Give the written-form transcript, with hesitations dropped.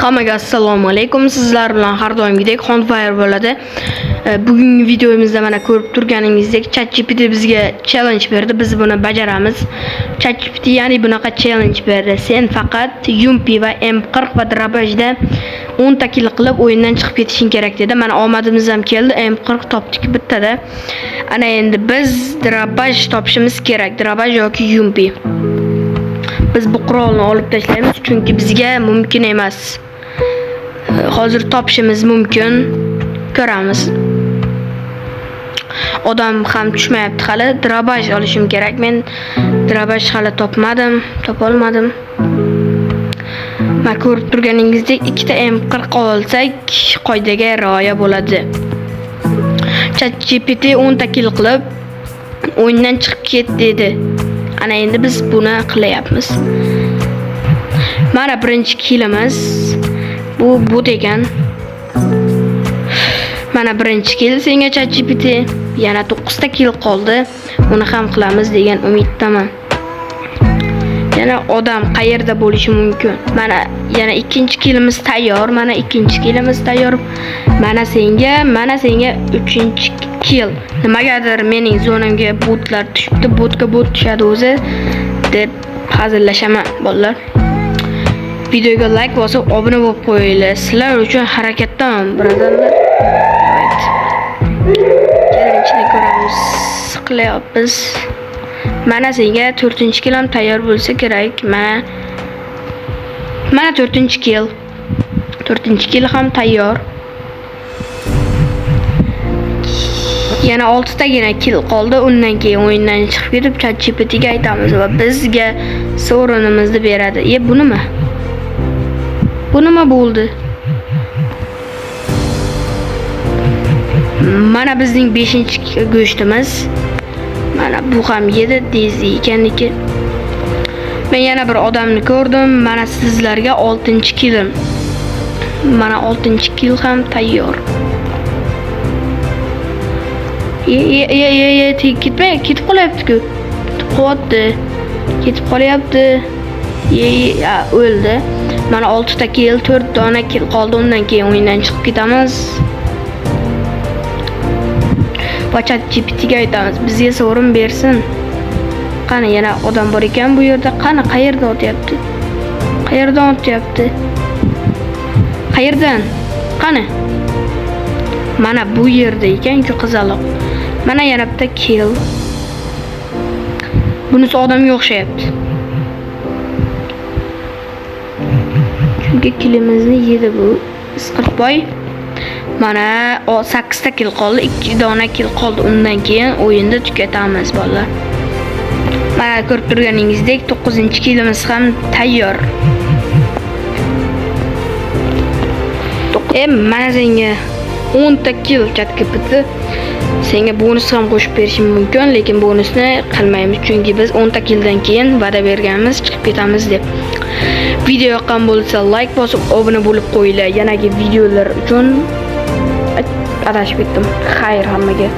Hammaga assalomu alaykum. Sizlar bilan har doimgidek Honfire bo'ladi. Bugungi videomizda mana ko'rib turganingizdek ChatGPT bizga challenge berdi. Biz buni bajaramiz. ChatGPT ya'ni bunaqa challenge berdi. Sen faqat UMP va M40 va Drabajda 10 ta kill qilib o'yindan chiqib ketishing kerak dedi. Mana omadimiz ham keldi. M40 topdik bittada. Ana endi biz Drabaj topishimiz kerak. Drabaj yoki UMP. Biz bu qurolni olib tashlaymiz, chunki bizga mumkin emas. Hozir topishimiz mumkin. Ko'ramiz. Odam ham tushmayapti hali. Drabaj olishim kerak. Men drabaj hali topmadim, topolmadim. Mana ko'rib turganingizdek ikkita M40 olsak qoidaga rioya bo'ladi. ChatGPT 10 ta kill qilib o'yindan chiqib ket dedi. Ana endi biz buni qilyapmiz. Mana birinchi killimiz. Bu bot ekan. Mana birinchi kill senga ChatGPT. Yana 9 ta kill qoldi. Uni ham qilamiz degan umiddaman. Yana odam qayerda bo'lishi mumkin? Mana yana ikkinchi killimiz tayyor. Mana ikkinchi killimiz tayyor. Mana senga uchinchi kill. Nimagadir mening zonamga botlar tushibdi. Botga bot tushadi o'zi deb hazillashaman, bolalar. Videoga like bosib obuna bo'lib qo'yinglar. Sizlar uchun harakatdaman, birodarlar. Evet. Challenge'ni ko'ramiz. Qilyapmiz. Mana senga 4-kill ham tayyor bo'lsa kerak. Mana 4-kill. 4-kill ham tayyor. Yana 6 tagina kill qoldi. Undan keyin o'yindan chiqib ketib ChatGPT ga aytamiz va bizga sovrinimizni beradi. E, bu nima? Bu nima bo'ldi? Mana bizning 5-go'shtimiz. Mana bu ham yedi, dezi ekanniki. Men yana bir odamni ko'rdim. Mana sizlarga 6-killim. Mana 6-kill ham tayyor. Ye ye ye ye ye ketmay, ketib qolyapti-ku. Ketib qolyapti. Ketib qolyapti. Ye ye ya, o'ldi. Mana 6 ta kill, 4 dona kill qoldi. Undan keyin o'yindan chiqib ketamiz. Va ChatGPT ga aytamiz, bizga sovrin bersin. Qani yana odam bor ekan bu yerda. Qani qayerda otyapti? Qayerdan otyapti? Qayerdan? Qani? Mana bu yerda ekan-ku qizaloq. Mana yana bitta kill. Bunisi odamga o'xshayapti. Chunki killimizni yedi bu isqirtboy. Mana 8 ta kill qoldi, 2 dona kill qoldi. Undan keyin o'yinni tugatamiz, bolalar. Mana ko'rib turganingizdek 9-killimiz ham tayyor. Mana senga 10 ta kill ChatGPT. Senga bonus ham qo'shib berishim mumkin, lekin bonusni qilmaymiz, chunki biz 10 ta killdan keyin va'da berganmiz, chiqib ketamiz deb. Video yoqqan bo'lsa like bosib obuna bo'lib qo'yinglar. Yanagi videolar uchun adashib ketdim. Xayr hammaga.